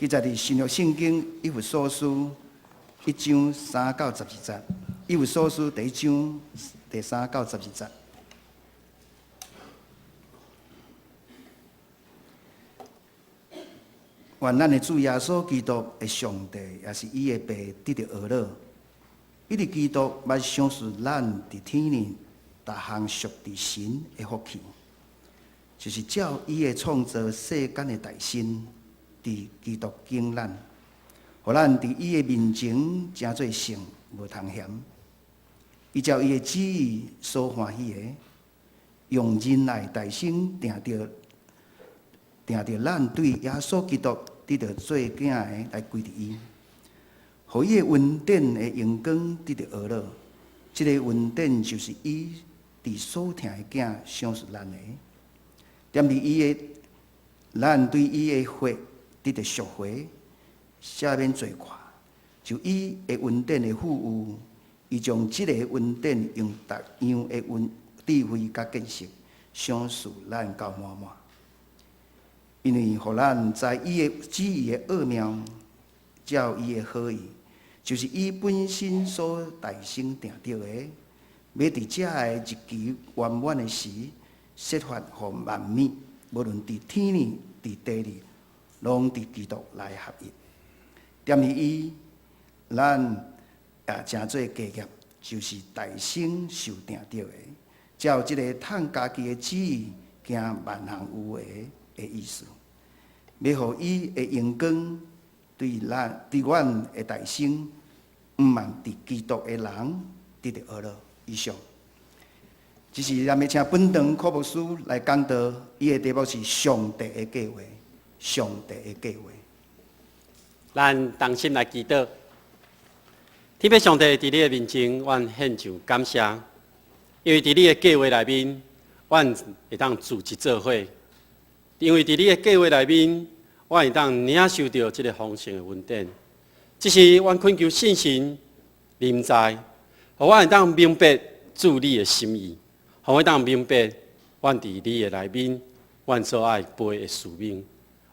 記載佇新約聖經以弗所書一章三到十二節。以弗所書第一章第三到十二節。願咱的主耶穌基督的上帝，也是伊的父，得著呵咾。伊佇基督捌賞賜咱佇天裡逐項屬佇神的福氣，就是照伊的創造世間的大心，佇基督揀咱，予咱佇伊的面前成做聖，無通嫌。伊照伊的旨意所歡喜的，用仁愛大心定著定著咱對耶穌基督得著做囝的來歸佇伊，予伊的恩典的榮光得著呵咾。這个恩典就是伊佇所疼的囝賞賜咱的，踮佇伊的咱對伊的血得著贖回，赦免罪過，就伊的恩典的富裕，伊將這个恩典用逐樣的恩智慧佮見識賞賜咱到滿滿。因為予咱知伊的旨意的奧妙，照伊的好意，就是伊本身所大先定著的，欲佇這个日期圓滿的時，設法予萬物，無論佇天裡、佇地裡，攏佇基督內合一。踮佇伊，咱也成做家業，就是大先受定著的，照這个趁家己的旨意行萬項有為的意思，欲予伊的榮光對咱、對阮的大生，毋萬佇基督的人得著呵咾。以上，這是咱欲請本堂柯牧師來講道，伊的題目是上帝的計劃，上帝的計劃。咱同心來祈禱，天父上帝佇你的面前，阮獻上感謝，因為佇你的計劃內面，阮會當組織做伙；因為佇你的計劃內面，阮會當領受著這个豐盛的恩典。這是阮懇求聖神臨在，予阮會當明白主你的心意，予阮會當明白阮佇你的內面，阮所愛背的使命。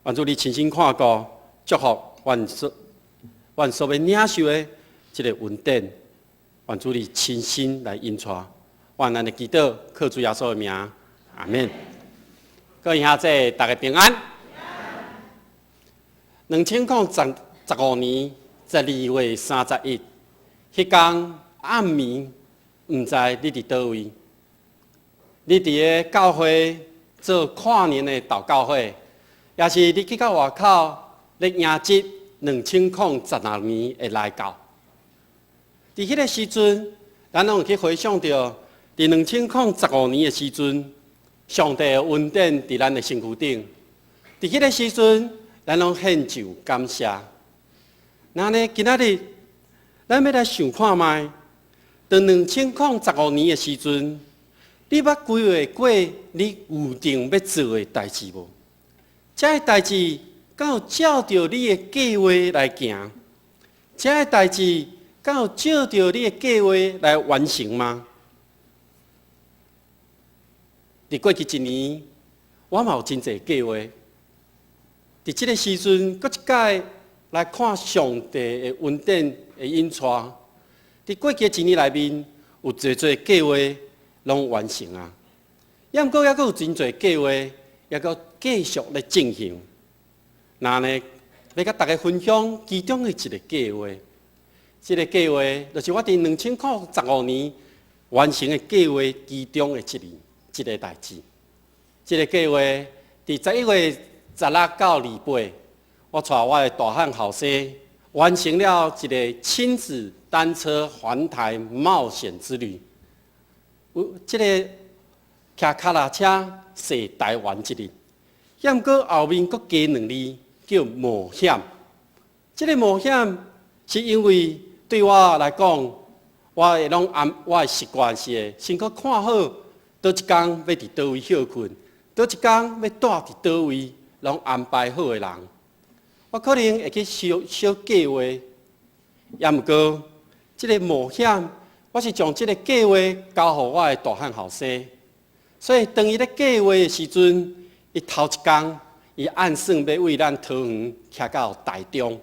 願主你親身看顧，祝福阮所欲領受的這个恩典。願主你親身來引帶，願咱的祈禱靠主耶穌的名，阿們。各位兄弟，大家平安。2015年12月31，彼工暗暝，毋知你佇佗位？你佇咧教會做跨年的禱告會，抑是你去到外口咧迎接2016年的來到？佇彼个時陣，咱攏會去回想著，佇2015年的時陣，上帝的恩典佇咱的身軀頂。佇彼个時陣，咱攏獻上感謝。那呢，今仔日咱欲來想看覓，當2015年的時陣，你捌規劃過你預定欲做的代誌無？這个代誌敢有照著你的計劃來行？這个代誌敢有照著你的計劃來完成嗎？佇過去一年，我嘛有真濟計劃。佇這个時陣，閣一擺來看上帝的恩典的引帶。佇過去的一年內面，有濟濟計劃攏完成啊。抑毋過猶閣有真濟計劃，猶閣繼續咧進行。那呢，欲佮大家分享其中的一个計劃。這个計劃就是我佇2015年完成的計劃其中的一个代誌。這个計劃佇11月16到28，我帶我的大漢後生完成了一個親子單車環台冒險之旅。有這個騎腳踏車踅台灣一日，抑毋過後面閣加兩字叫冒險。這个冒險是因為對我來講，我會攏按我的習慣是會先閣看好，佗一工欲佇佗位歇睏，佗一工欲蹛佇佗位，攏安排好的人，我可能會去小小計劃，抑毋過這个冒險，我是將這个計劃交予我的大漢後生，所以當伊咧計劃的時陣，伊頭一工，伊按算欲為咱桃園騎到台中，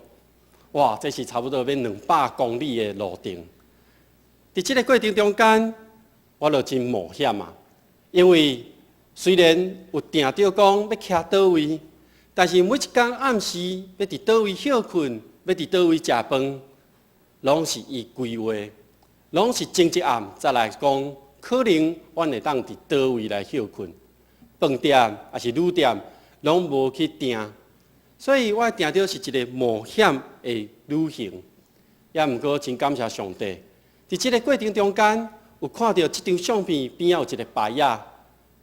哇！這是差不多欲200公里的路程。佇這個過程中間，我就真冒險啊！因為雖然有定著講欲騎佗位，但是每一工暗時欲佇佗位歇睏，欲佇佗位食飯，攏是伊規劃，攏是前一暗才來講，可能阮會當佇佗位來歇睏，飯店抑是旅店，攏無去訂，所以我定著是一個冒險的旅行。也毋過真感謝上帝，佇這個過程中間，有看著這張相片邊仔有一個牌仔，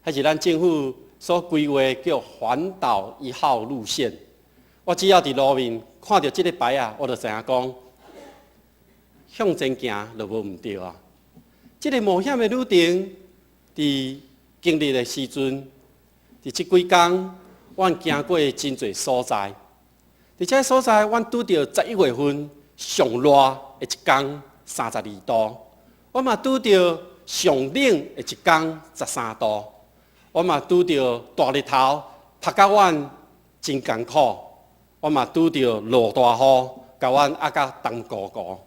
彼是咱政府所規劃叫環島一號路線。我只要佇路面看著這個牌仔，我就知影講向前行就無毋對啊。這個冒險的旅程，佇經歷的時陣，佇這幾工，阮行過真濟所在，佇這所在，阮拄著11月份上熱的一工32度，我嘛拄著上冷的一工13度，我嘛拄著大日頭曝甲阮真艱苦，我嘛拄著落大雨，共阮壓甲重糊糊，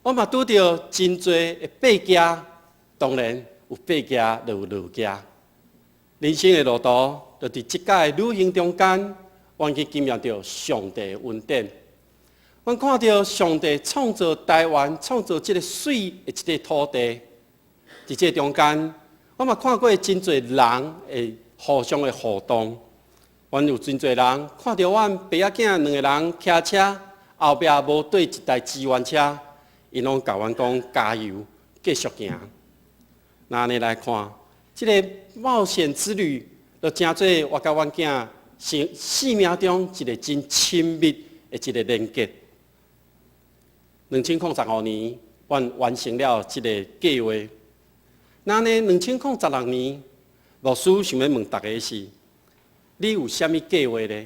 我嘛拄著真濟的爬行，當然有爬行就有落行，人生的路途。就佇這擺旅行中間，阮去經驗著上帝的恩典。阮看著上帝創造台灣，創造這個媠的這個土地，佇這中間，我嘛看過真濟人會互相的互動。阮有真濟人看著阮爸仔囝兩个人騎車，後壁無綴一台支援車，𪜶攏共阮講加油，繼續行。若按呢來看，這个冒險之旅，就成做我佮阮囝生命中一个真親密的一个連結。2015年，阮完成了這个計劃。若按呢，2016年，牧師想欲問大家是：你有啥物計劃呢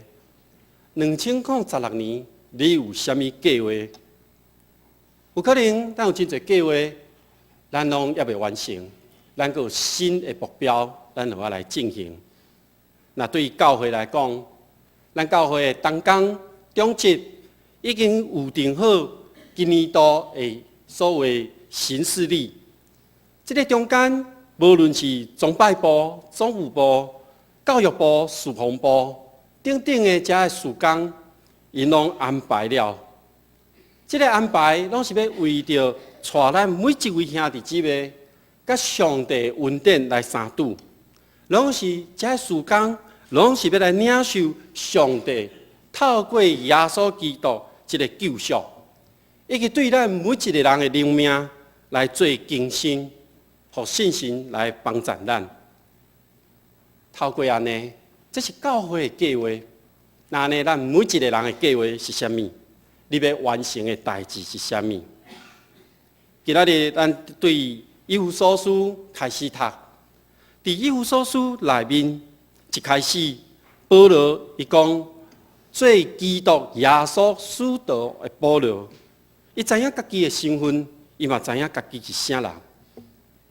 ？2016年，你有啥物計劃？有可能咱有真濟計劃，咱攏猶未完成，咱閣有新的目標，咱就愛來進行。若對教會來講，咱教會的同工長執已經預定好今年度的所謂行事曆。這个中間，無論是崇拜部、總務部、教育部、事奉部等等的這个事工，𪜶攏安排了。這个安排攏是欲為著帶咱每一位兄弟姊妹，佮上帝恩典來相拄。攏是這个事工，攏是欲來領受上帝透過耶穌基督這个救贖，以及對咱每一个人的靈命來做更新，予聖神來幫助咱。透過按呢，這是教會的計劃。若按呢，咱每一個人的計劃是啥物？你欲完成的代誌是啥物？今仔日咱對以弗所書開始讀。佇以弗所書內面，一開始，保羅伊講做基督耶穌使徒的保羅，伊知影家己的身份，伊嘛知影家己是啥人。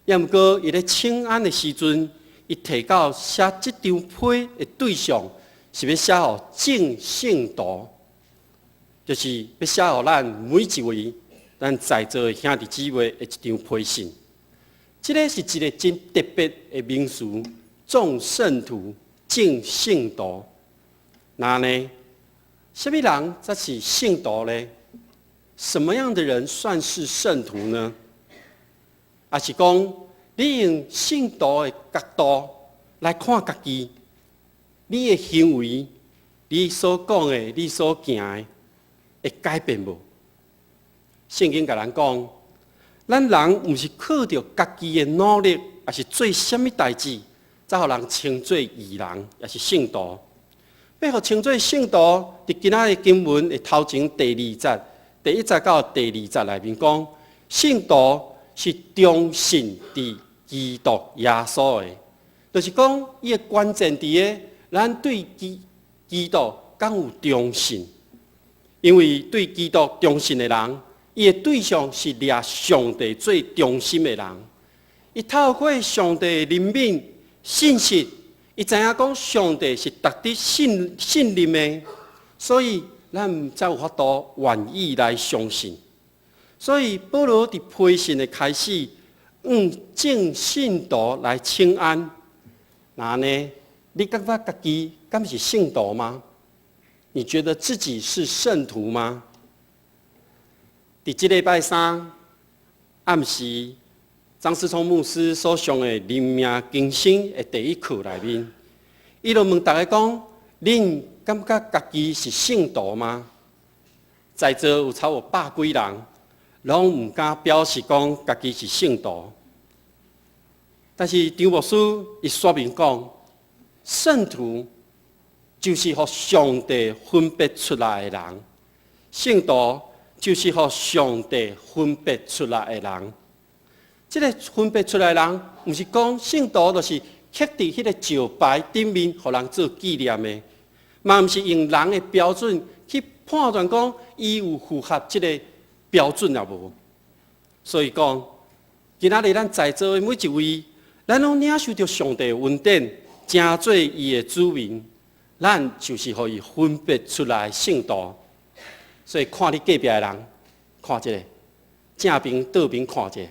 也毋過，伊咧請安的時陣，伊提到寫這張批的對象是欲寫予眾聖徒，就是欲寫予咱每一位咱在座的兄弟姊妹的一張批信。這个是一个真特別的名詞，眾聖徒、眾聖徒。若按呢，啥物人才是聖徒呢？什麼樣的人算是聖徒呢？抑是講，你用聖徒的角度來看家己，你的行為、你所講的、你所行的，會改變無？聖經共咱講，咱人毋是靠著家己的努力，抑是做啥物代誌，才予人稱做義人，抑是聖徒。欲予稱做聖徒，佇今仔日經文的頭前第二節、第一節到第二節內面講，聖徒是忠信佇基督耶穌的，就是講伊的關鍵佇個咱對基督敢有忠信，因為對基督忠信的人，伊的對象是掠上帝做中心的人，伊透過上帝的憐憫、信實，伊知影講上帝是值得信任的，所以咱才有法度願意來相信。所以保羅佇批信的開始，向眾聖徒來請安。那呢？你感覺家己敢是聖徒嗎？你覺得自己是聖徒嗎？佇這禮拜三暗時，張思聰牧師所上的靈命更新的第一課內面，伊就問大家講：恁感覺家己是聖徒嗎？在座有超過百幾人，攏毋敢表示講家己是聖徒。但是張牧師伊說明講，聖徒就是予上帝分別出來的人，聖徒就是予上帝分別出來的人。這个分別出來的人，毋是講聖徒就是刻佇彼个石牌頂面，予人做紀念的，嘛毋是用人的標準去判斷講伊有符合這个標準抑無。所以講，今仔日咱在座的每一位，咱攏領受著上帝的恩典，成做伊的子民，咱就是予伊分別出來的聖徒。所以看你隔壁的人，看這个正面倒面看者，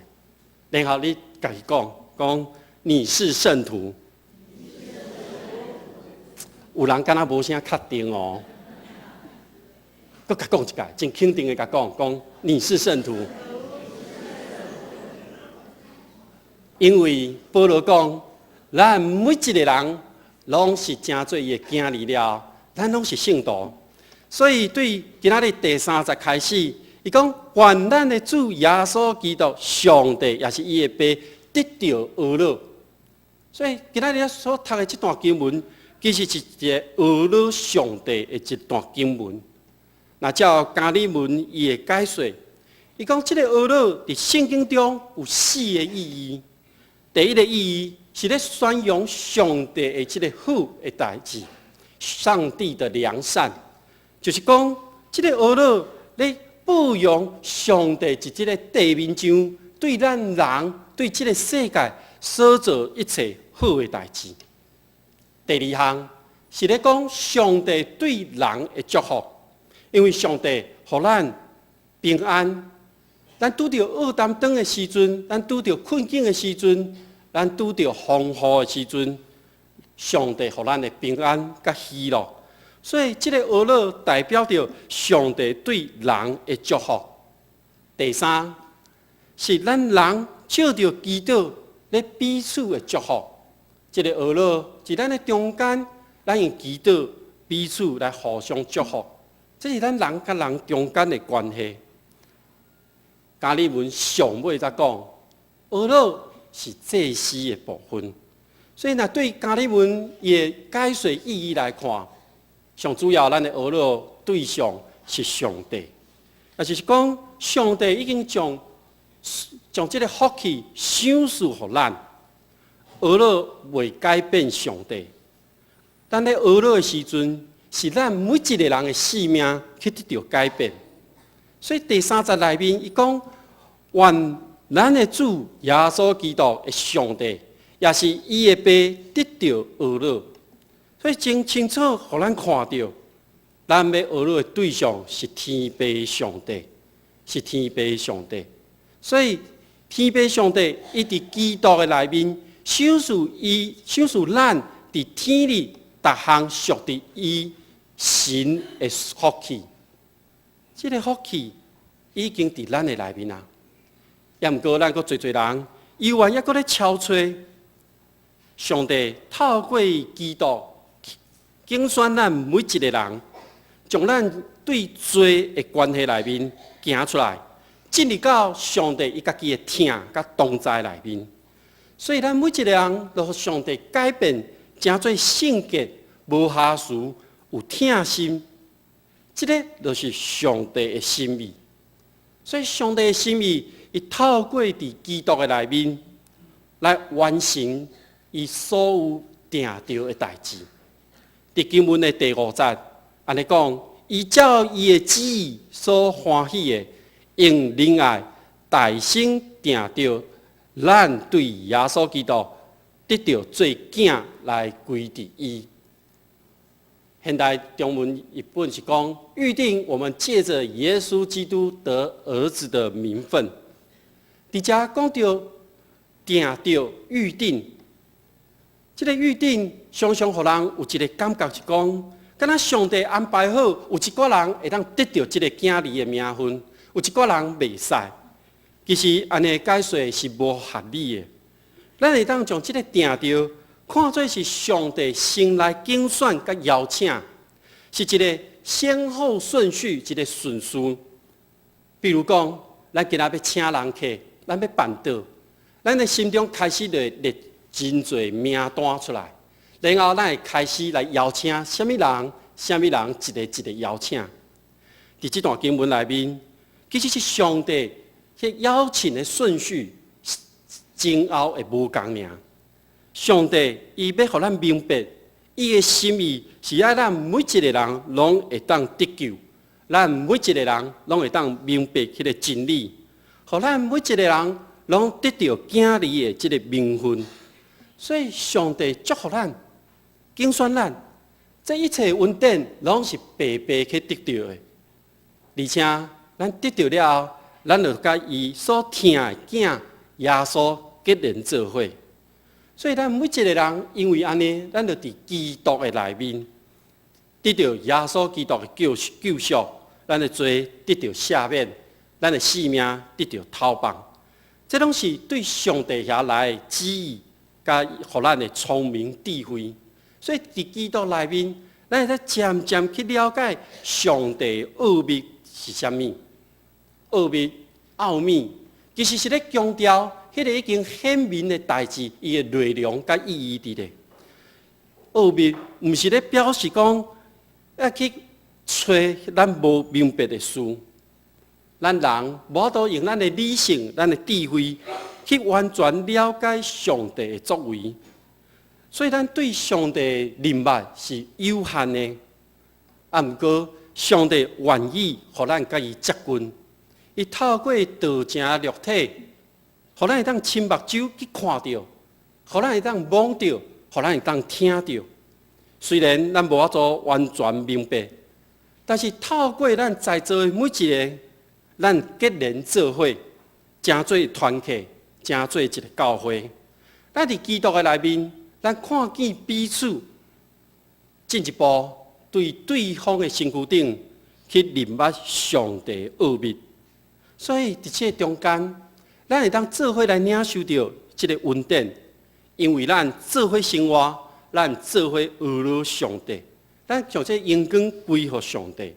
然後你共伊講講你是聖徒。有人敢若無啥確定哦，閣共講一擺，真肯定的共講講你是聖徒。因為保羅講，咱每一個人攏是成做伊的囝兒了，咱攏是聖徒。所以對今仔日第三節開始，伊講願咱的主耶穌基督，上帝也是伊的爸得著呵咾。所以今仔日所讀的這段經文，其實是一个呵咾上帝的一段經文。若照加爾文伊的解說，伊講這个呵咾佇聖經中有四个意義。第一个意義是咧宣揚上帝的這个好的代誌，上帝的良善，就是講這个呵咾咧褒揚上帝佇這个地面上對咱人、對這个世界所做一切好的代誌。第二項是咧講上帝對人的祝福，因為上帝予咱平安，咱拄著惡擔當的時陣，咱拄著困境的時陣，咱拄著風雨的時陣，上帝予咱的平安佮喜樂。所以，這个呵咾代表著上帝對人的祝福。第三是咱人藉著祈禱咧彼此的祝福。這个呵咾佇咱的中間，咱用祈禱彼此來互相祝福，這是咱人佮人中間的關係。加爾文上尾才講，呵咾是祭司的部分，所以若對加爾文伊的解說意義來看，上主要咱的呵咾對象是上帝，也就是講，上帝已經將這个福氣賞賜予咱，呵咾袂改變上帝。咱咧呵咾的時陣，是咱每一个人的性命去得著改變。所以第三節內面，伊講願咱的主耶穌基督的上帝，也是伊的爸得著呵咾。所以真清楚，予咱看著，咱欲呵咾的對象是天父上帝，是天父上帝。所以天父上帝伊佇基督的內面，賞賜伊，賞賜咱佇天裡逐項屬佇伊神的福氣。這个福氣已經佇咱的內面啊！也毋過咱閣濟濟人，猶原猶閣咧敲揣上帝透過基督揀選咱每一个人，將咱對罪的關係內面行出來，進入到上帝伊家己的疼佮同在內面。所以咱每一个人都予上帝改變，成做聖潔、無瑕疵、有疼心。這个就是上帝的心意。所以上帝的心意，伊透過佇基督的內面來完成伊所有定著的代誌。佇經文的第五節，按呢講，伊照伊的旨意所歡喜的，用仁愛大先定著咱對耶穌基督得著做囝來歸佇伊。現代中文譯本是講，預定我們借著耶穌基督得兒子的名分。佇遮講著定著預定，這个預定常常予人有一个感覺是講，敢若上帝安排好，有一寡人會當得著這个囝兒的名分，有一寡人袂使。其實按呢解說是無合理的。咱會當將這个定著看做是上帝先來揀選佮邀請，是一个先後順序，一个順序。比如講，咱今仔欲請人客，咱欲辦桌，咱的心中開始就會列真濟名單出來，然後咱會開始來邀請啥物人，啥物人，一个一个邀請。佇這段經文內面，其實是上帝彼邀請的順序前後會無仝爾。上帝伊欲予咱明白，伊的心意是愛咱每一个人攏會當得救，咱每一个人攏會當明白彼个真理，予咱每一个人攏得著囝兒的這个名分。所以上帝祝福咱，揀選咱，這一切恩典攏是白白去得著的，而且咱得著了後，咱就佮伊所疼的囝耶穌結連做伙。所以咱每一个人因為按呢，咱就佇基督的內面得著耶穌基督的救贖，咱的罪得著赦免，咱的性命得著透放。這攏是對上帝遐來的旨意，佮予咱的聰明智慧。所以佇基督內面，咱會使漸漸去了解上帝奧秘是啥物。奧秘、奧秘，其實是咧強調彼个已經顯明的代誌，伊的內容佮意義佇咧。奧秘毋是咧表示講欲去揣咱無明白的事，咱人無法度用咱的理性、咱的智慧去完全了解上帝的作為，所以咱對上帝的認捌是有限的。啊，毋過上帝願意予咱佮伊接近，伊透過道成肉體，予咱會當親目睭去看著，予咱會當摸著，予咱會當聽著。雖然咱無法度完全明白，但是透過咱在座的每一个，咱結連做伙，成做團體，成做一个教會。咱佇基督的內面，咱看見彼此進一步對對方的身軀頂去認捌上帝奧秘。所以佇這个中間，咱會當做伙來領受著這个恩典，因為咱做伙生活，咱做伙學了上帝，咱將這榮光歸予上帝。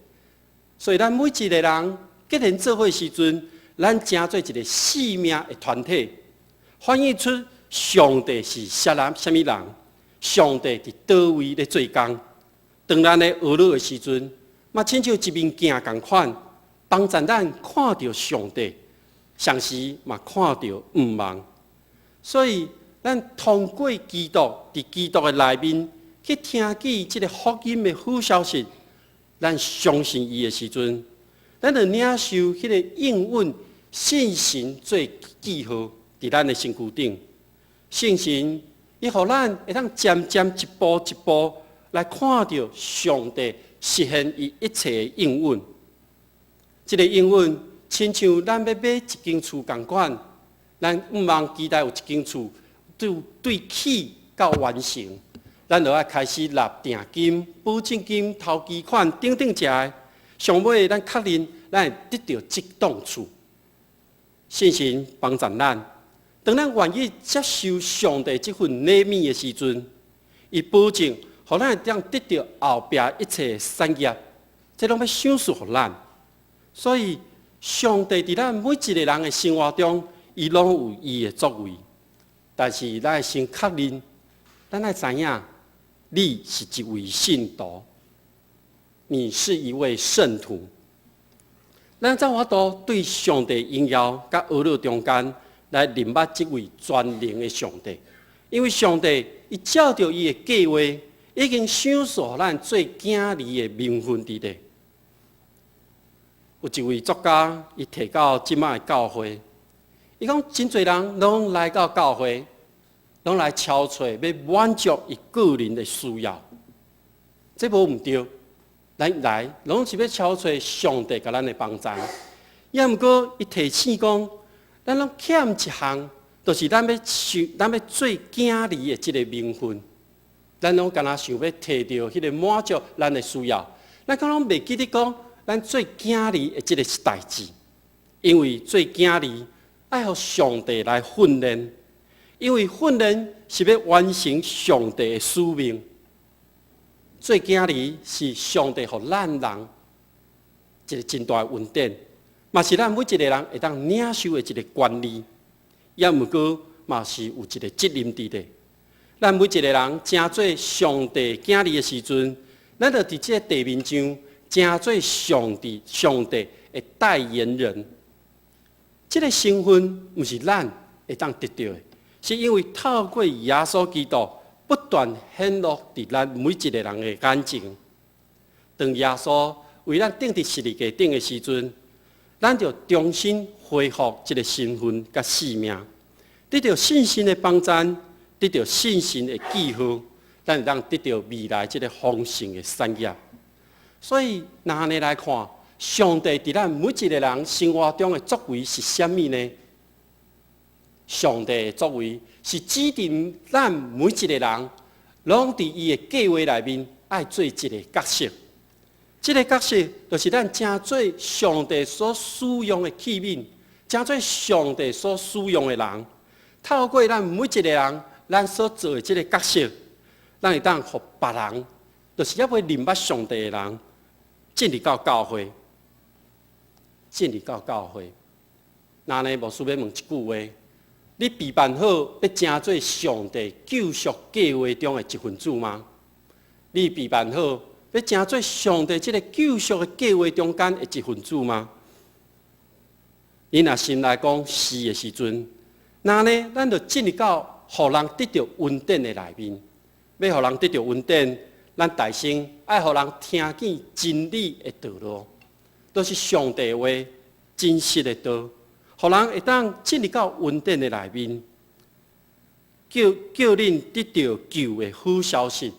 所以咱每一个人結連做伙時陣，咱成做一个生命的團體，反映出上帝是啥人、啥物人，上帝佇佗位咧做工。當咱咧學了的時陣，嘛親像一面鏡仝款，幫助咱看著上帝，同時嘛看著向望。所以，咱通過基督，佇基督的內面去聽見這个福音的好消息，咱相信伊的時陣，咱就領受彼个應允信心做記號，佇咱的身軀頂。信心伊予咱會當漸漸一步一步來看著上帝實現伊一切的應允。這个應允親像咱欲買一間厝仝款，咱向望期待有一間厝對起到完成，咱就愛開始納訂金、保證金、頭期款等等這个，上尾咱確認咱會得著這棟厝。信心幫助咱，當咱願意接受上帝這份禮物的時陣，伊保證予咱會當得著後壁一切的產業，這攏欲賞賜予咱。所以，上帝佇咱每一个人的生活中，伊攏有伊的作為。但是，咱愛先確認，咱愛知影，你是一位信徒，你是一位聖徒。咱才有法度對上帝榮耀佮呵咾中間來認捌這位全能的上帝，因為上帝伊照著伊的計劃，已經賞賜予咱做囝兒的名分佇咧。有一位作家，伊提到這擺的教會，伊講真濟人攏來到教會，攏來敲揣欲滿足伊個人的需要，這無毋對。咱來攏是欲敲揣上帝共咱的幫贊。也毋過，伊提醒講，咱攏欠一項，就是咱欲想，咱欲做囝兒的這个名分。咱攏干焦想欲提著彼个滿足咱的需要，咱敢攏袂記得講，咱做囝兒的這个代誌，因為做囝兒愛予上帝來訓練，因為訓練是欲完成上帝的使命。做囝兒是上帝予咱人一个真大的恩典，嘛是咱每一個人會當領受的一个權利，也毋過嘛是有一个責任佇咧。咱每一個人成做上帝囝兒的時陣，咱就佇這个地面上成做上帝的代言人。這个身份毋是咱會當得著的，是因為透過耶穌基督不斷顯露佇咱每一個人的眼前。當耶穌為咱釘佇十字架頂的時陣，咱就重新恢復這个身份佮使命，得著信心的幫贊，得著信心的記號，咱會當得著未來這个豐盛的產業。所以，若按呢來看，上帝佇咱每一個人生活中的作為是啥物呢？上帝的作為是指定咱每一個人，攏佇伊的計劃內面愛做一个角色。這个角色就是咱成做上帝所使用的器皿，成做上帝所使用的人。透過咱每一個人，咱所做的這个角色，咱會當予別人，就是猶未認捌上帝的人，進入到教會，進入到教會。那呢，牧師欲問一句話：你備辦好欲成做上帝救贖計劃中的一份子嗎？你備辦好欲成做上帝這个救贖的計劃中間的一份子嗎？你若心內講是的時陣，那呢，咱就進入到予人得著恩典的內面。欲予人得著恩典，咱大先愛予人聽見真理的道路，都是上帝話真實的道，予人會當進入到恩典的內面，叫恁得著救的好消息。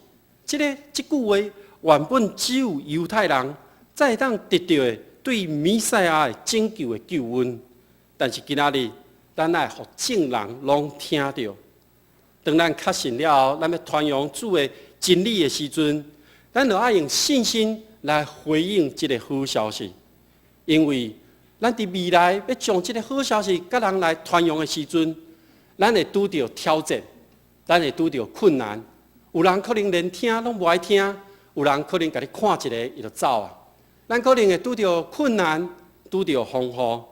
這句話原本只有猶太人才會當得著的對彌賽亞的拯救的救恩，但是今仔日，咱愛予眾人攏聽著。當咱確信了後，咱欲傳揚主的真理的時陣，咱就愛用信心來回應這个好消息。因為咱佇未來欲將這个好消息佮人來傳揚的時陣，咱會拄著挑戰，咱會拄著困難。有人可能連聽攏無愛聽，有人可能共你看一下，伊就走啊。咱可能會拄著困難，拄著風雨。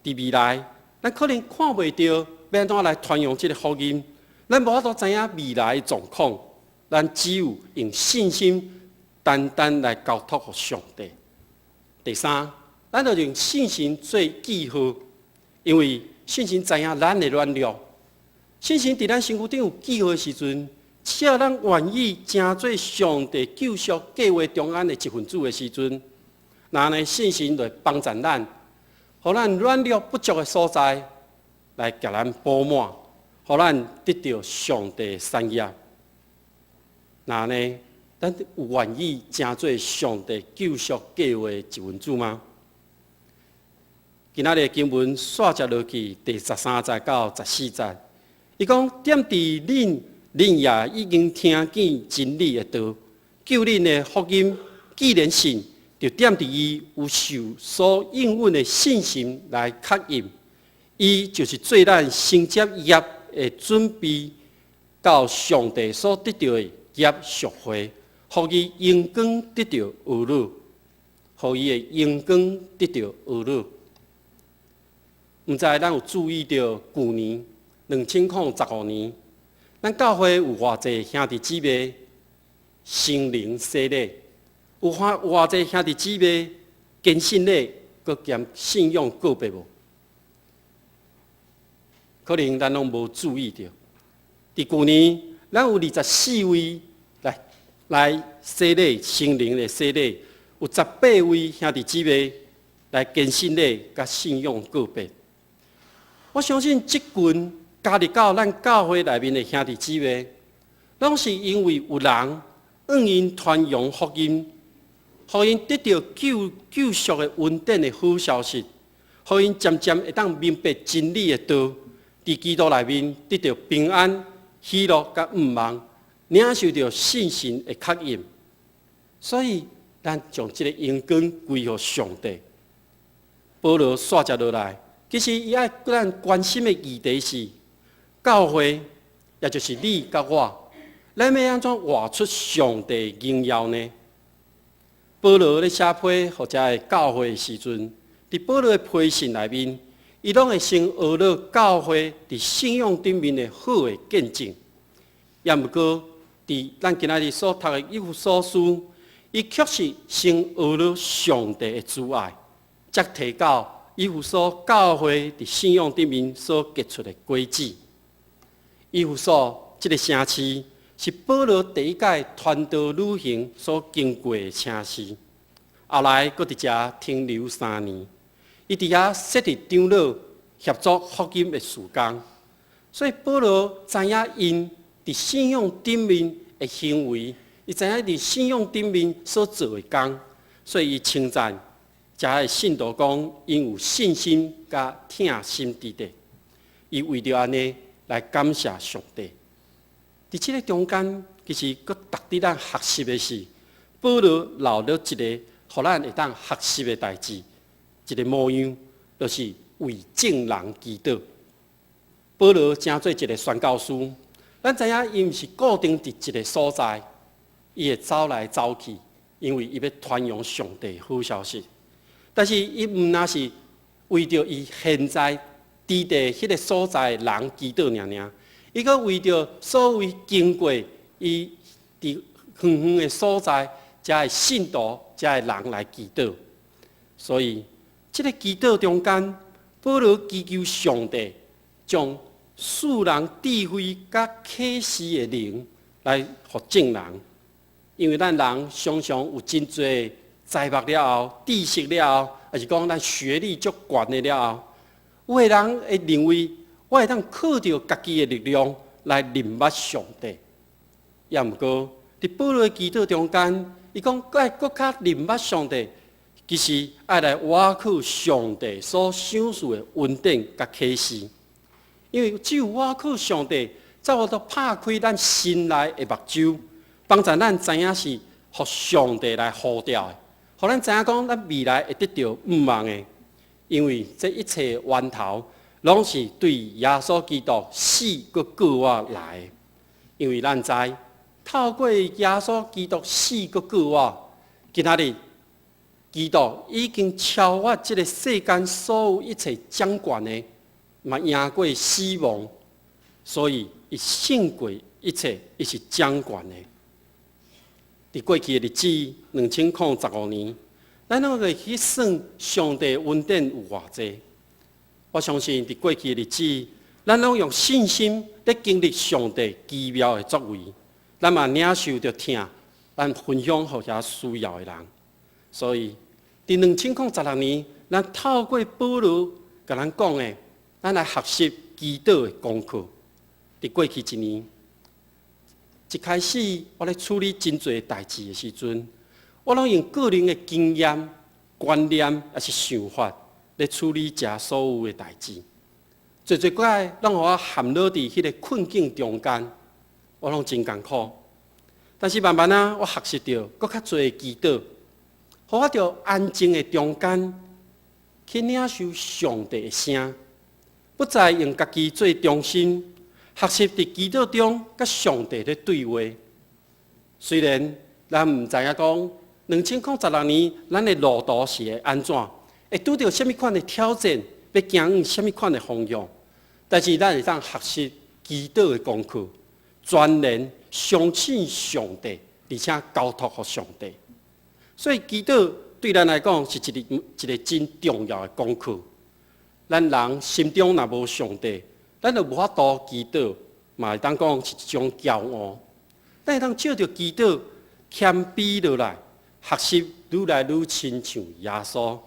佇未來，咱可能看袂著欲按怎來傳揚這个福音，咱無法度知影未來的狀況，咱只有用信心單單來交託予上帝。第三，咱就用信心做記號，因為信心知影咱的軟弱。信心佇咱身軀頂有記號的時陣，只要咱願意成做上帝救贖計劃中間的一份子的時陣，那呢信心就會幫助咱，予咱軟弱不足的所在來共咱補滿，予咱得著上帝的產業。那呢，咱有願意成做上帝救贖計劃的一份子嗎？今仔日經文煞接落去第十三節到十四節，伊講踮佇恁，恁也已經聽見真理的道，救恁的福音。既然信，就踮佇伊有受所應允的信心來確認，伊就是做咱承接業的準備，到上帝所得著的業贖回，予伊榮光得著呵咾，予伊的榮光得著呵咾。毋知咱有注意著舊年2015年，咱教會有偌濟兄弟姊妹聖靈洗禮，有偌濟兄弟姊妹堅信禮，閣兼信仰告白無？可能咱攏無注意著。佇舊年，咱有24位來洗禮聖靈的洗禮，有18位兄弟姊妹來堅信禮佮信仰告白。我相信這群加入到咱教會內面的兄弟姊妹，攏是因為有人向𪜶傳揚福音，予𪜶得著救贖的恩典的好消息，予𪜶漸漸會當明白真理的道，佇基督內面得著平安、喜樂佮盼望，領受著聖神的確印。所以，咱將這個榮光歸予上帝。保羅煞接落來，其實伊愛咱關心的議題是教會，也就是你佮我，咱欲按怎活出上帝榮耀呢？保羅咧寫批予遮个教會的時陣，佇保羅的批信內面，伊攏會先呵咾教會佇信仰頂面的好的見證。也毋過，佇咱今仔日所讀的以弗所書，伊卻是先呵咾上帝的慈愛，才提到以弗所教會佇信仰頂面所結出的果子。以弗所這个城市是保羅第一擺傳道旅行所經過的城市，後來閣佇遮停留3年，伊佇遐設立長老協助福音的事工，所以保羅知影𪜶佇信仰頂面的行為，伊知影佇信仰頂面所做的工，所以伊稱讚遮的信徒講，𪜶有信心佮疼心佇咧，伊為著按呢來感謝上帝。佇這個中間，其實閣值得咱學習的是，保羅留了一個予咱會當學習的代誌，一個模樣，就是為眾人祈禱。保羅成做一個宣教師，咱知影伊毋是固定佇一個所在，伊會走來走去，因為伊欲傳揚上帝好消息。但是伊毋但是為著伊現在佇佇彼個所在的人祈禱爾爾。伊閣為著所有經過伊佇遠遠的所在，遮的信徒、遮的人來祈禱。所以，這个祈禱中間，保羅祈求上帝將賜人智慧佮啟示的靈來予眾人，因為咱人常常有真濟才學了後、知識了後，抑是講咱學歷足懸的了後，有的人會認為我會當靠著家己的力量來認捌上帝。也毋過，佇保羅的祈禱中間，伊講愛閣較認捌上帝，其實愛來倚靠上帝所賞賜的恩典佮啟示。因為只有倚靠上帝，才有法度拍開咱心內的目睭，幫助咱知影是予上帝來呼召的，予咱知影講咱未來會得著盼望的。因為這一切源頭，攏是對耶穌基督死閣復活來的。因為咱知，透過耶穌基督死閣復活，今仔日基督已經超越這个世間所有一切掌權的，嘛贏過死亡，所以伊勝過一切，伊是掌權的。佇過去的日子，2015年，咱攏會去算上帝恩典有偌濟。我相信佇過去的日子，咱攏用信心咧經歷上帝奇妙的作為，咱嘛領受著疼，咱分享予遐需要的人。所以，佇2016年，咱透過保羅共咱講的，咱來學習祈禱的功課。佇過去一年，一開始我咧處理真濟代誌的時陣，我攏用個人的經驗、觀念，抑是想法咧處理遮所有的代誌。濟濟擺攏予我陷落佇彼个困境中間，我攏真艱苦。但是慢慢仔，我學習著閣較濟的祈禱，予我佇安靜的中間去領受上帝的聲，不再用家己做中心，學習佇祈禱中佮上帝咧對話。雖然咱毋知影講2016年咱的路途是會按怎，會拄著啥物款的挑戰，欲行往啥物款的方向，但是咱會當學習祈禱的功課，全然相信上帝，而且交託予上帝。所以祈禱對咱來講是一个一个真重要的功課。咱人心中若無上帝，咱就無法度祈禱，嘛會當講是一種驕傲。咱會當藉著祈禱謙卑落來，學習愈來愈親像耶穌。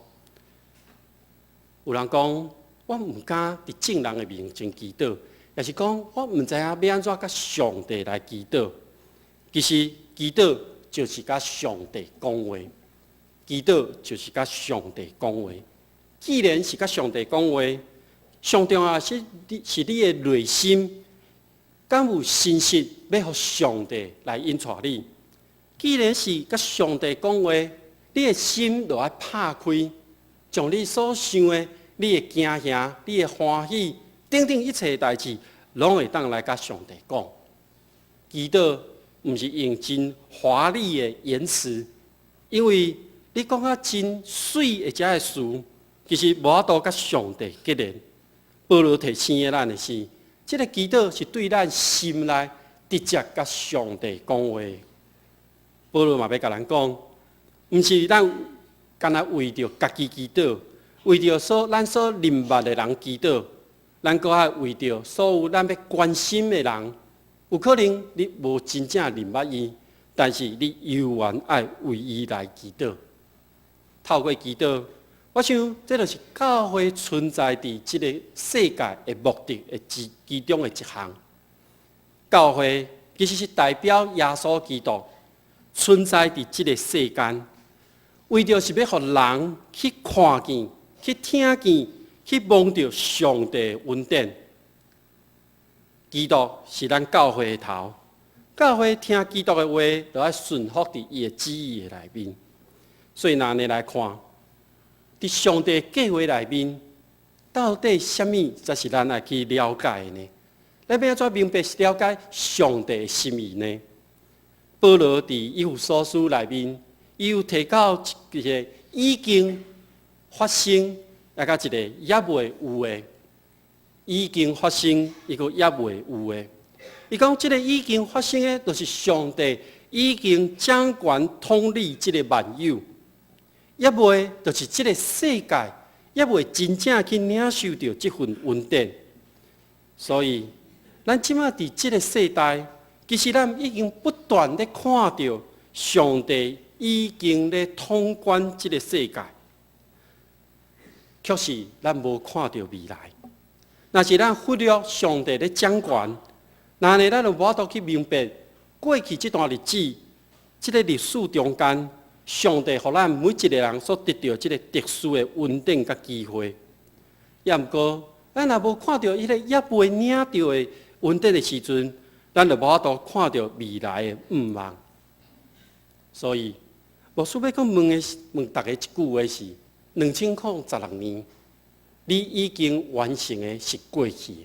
有人講，我毋敢佇眾人的面前祈禱，也是講我毋知影欲按怎佮上帝來祈禱。其實祈禱就是佮上帝講話，祈禱就是佮上帝講話。既然是佮上帝講話，上重要是你是你的內心，敢有信實欲予上帝來引帶你。既然是佮上帝講話，你的心就愛拍開，將你所想的、你的驚嚇、你的歡喜等等一切代誌，攏會當來佮上帝講。祈禱毋是用真華麗的言辭，因為你講甲真媠的這个詞，其實無法度佮上帝結連。保羅提醒的咱的是，這个祈禱是對咱心內直接佮上帝講話。保羅嘛欲共咱講，毋是咱干焦為著家己祈禱，為著所咱所認捌的人祈禱，咱閣愛為著所有咱欲關心的人，有可能你無真正認捌伊，但是你猶原愛為伊來祈禱。透過祈禱，我想這就是教會存在佇這个世界的目的的之其中的一項。教會其實是代表耶穌基督存在佇這个世間，為著是欲予人去看見、去聽見、去摸著上帝的恩典。基督是咱教會的頭，教會聽基督的話，就愛順服佇伊的旨意的內面。所以，若按呢來看，佇上帝計劃內面，到底啥物才是咱愛去了解的呢？咱欲按怎明白了解上帝的心意呢？保羅佇以弗所書內面，伊有提到一个已經發生，抑佮一个猶未有的。已經發生，抑閣猶未有的。伊講這个已經發生的，就是上帝已經掌權統理這个萬有。猶未，就是這个世界猶未真正去領受著這份恩典。所以，咱這馬佇這个世代，其實咱已經不斷咧看著上帝已經咧統管這个世界，卻是咱無看著未來。若是咱忽略上帝咧掌權，若按呢咱就無法度去明白過去這段日子，這个歷史中間，上帝予咱每一个人所得著這个特殊的恩典佮機會。抑毋過，咱若無看著彼个猶未領著的恩典的時陣，咱就無法度看著未來的向望。所以，牧師欲閣問的問大家一句話是：2016年，你已經完成的是過去，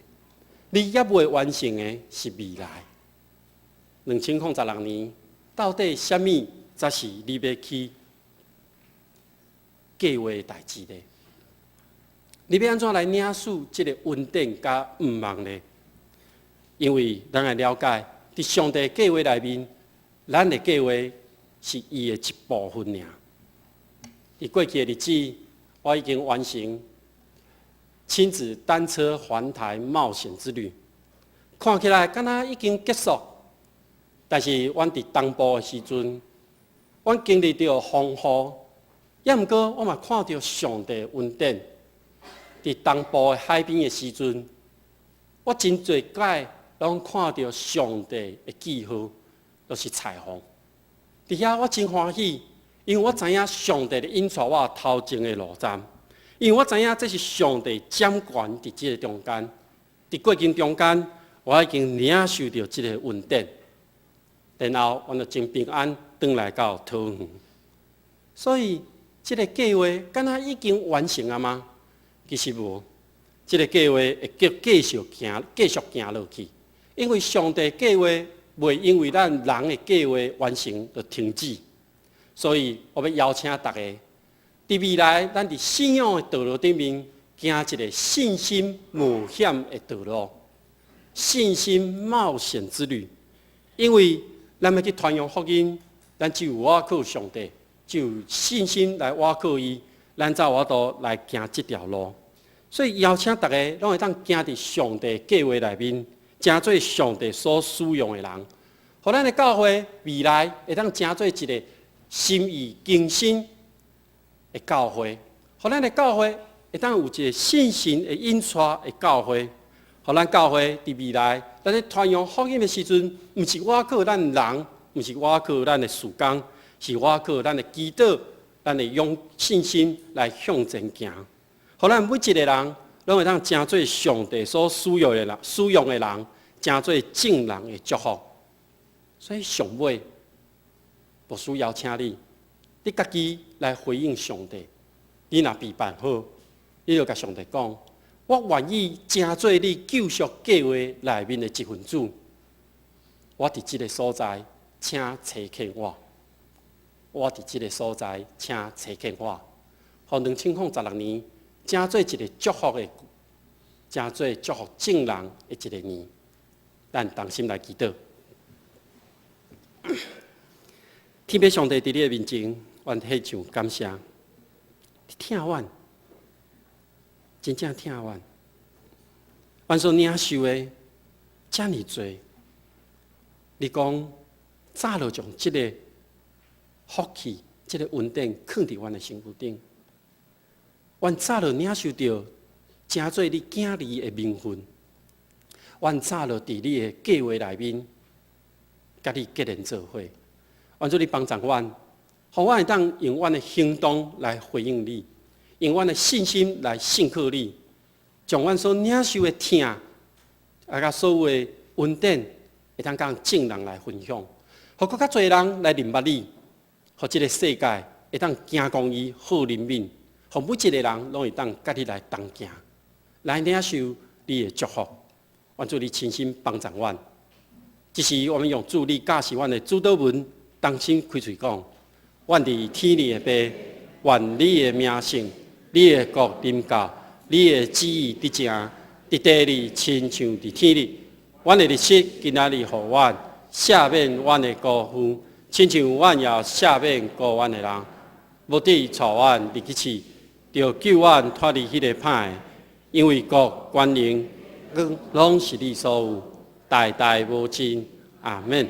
你猶未完成的是未來。2016年，到底啥物才是你欲去計劃的代誌呢？你欲按怎來領受這个恩典佮向望呢？因為咱愛了解，佇上帝計劃內面，咱的計劃是伊的一部分爾。佇過去的日子，我已經完成親子單車環台冒險之旅，看起來敢若已經結束，但是阮佇東部的時陣，阮經歷著風雨，抑毋過我嘛看著上帝恩典。佇東部的海邊的時陣，我真濟擺攏看著上帝的記號，就是彩虹。佇遐我真歡喜，因為我知影上帝咧引帶我頭前的路站。因為我知影這是上帝掌權佇這个中間，佇過程中間，我已經領受著這个恩典，然後我就真平安轉來到桃園。所以，這个計劃敢若已經完成了嗎？其實無，這个計劃會繼續行，繼續行落去。因為上帝計劃袂因為咱人的計劃完成就停止，所以我欲邀請大家，佇未來，咱佇信仰的道路頂面行一个信心冒險的道路，信心冒險之旅。因為咱欲去傳揚福音，咱只有倚靠上帝，只有信心來倚靠伊，咱才有法度來行這條路。所以邀請大家攏會當行佇上帝計劃內面，成做上帝所使用的人，予咱的教會未來會當成做一个心意更新的教會，予咱的教會會當有一个信心的引帶的教會，予咱教會佇未來，咱咧傳揚福音的時陣，毋是倚靠咱人，毋是倚靠咱的事工，是倚靠咱的祈禱，咱的用信心來向前行。予咱每一个人，攏會當成做上帝所使用的人，使用的人，成做眾人的祝福。所以上尾，牧師邀請你，你家己來回應上帝。你若備辦好，你就共上帝講：我願意成做你救贖計劃內面的一份子。我佇這个所在，請差遣我。我佇這个所在，請差遣我。予2016年，成做一个祝福的，成做祝福眾人的一个年。咱同心來祈禱。天父上帝佇你的面前，阮獻上感謝。你疼阮，真正疼阮。阮所領受的遮爾濟，你講早就將這个福氣、這个恩典囥佇阮的身軀頂。阮早就領受著，成做你囝兒的名分。阮早就佇你的計劃內面，佮你結連做伙。願主你幫助阮，予阮會當用阮的行動來回應你，用阮的信心來信靠你，將阮所領受的疼，啊，佮所有的恩典，會當佮眾人來分享，予閣較濟人來認捌你，予這个世界會當行公義、好憐憫，予每一个人攏會當佮你來同行，來領受你的祝福。願主你親身幫助阮。這時，我們用主你教示阮的主禱文，同心開喙講：阮佇天裡的父，願你的名聖，你的國臨到，你的旨意得成，佇地裡親像佇天裡。阮的日食今仔日予阮，赦免阮的過犯，親像阮也赦免過阮的人。無得帶阮入去試，著救阮脫離彼个歹的，因為國權榮攏是你所有，代代無盡。阿們。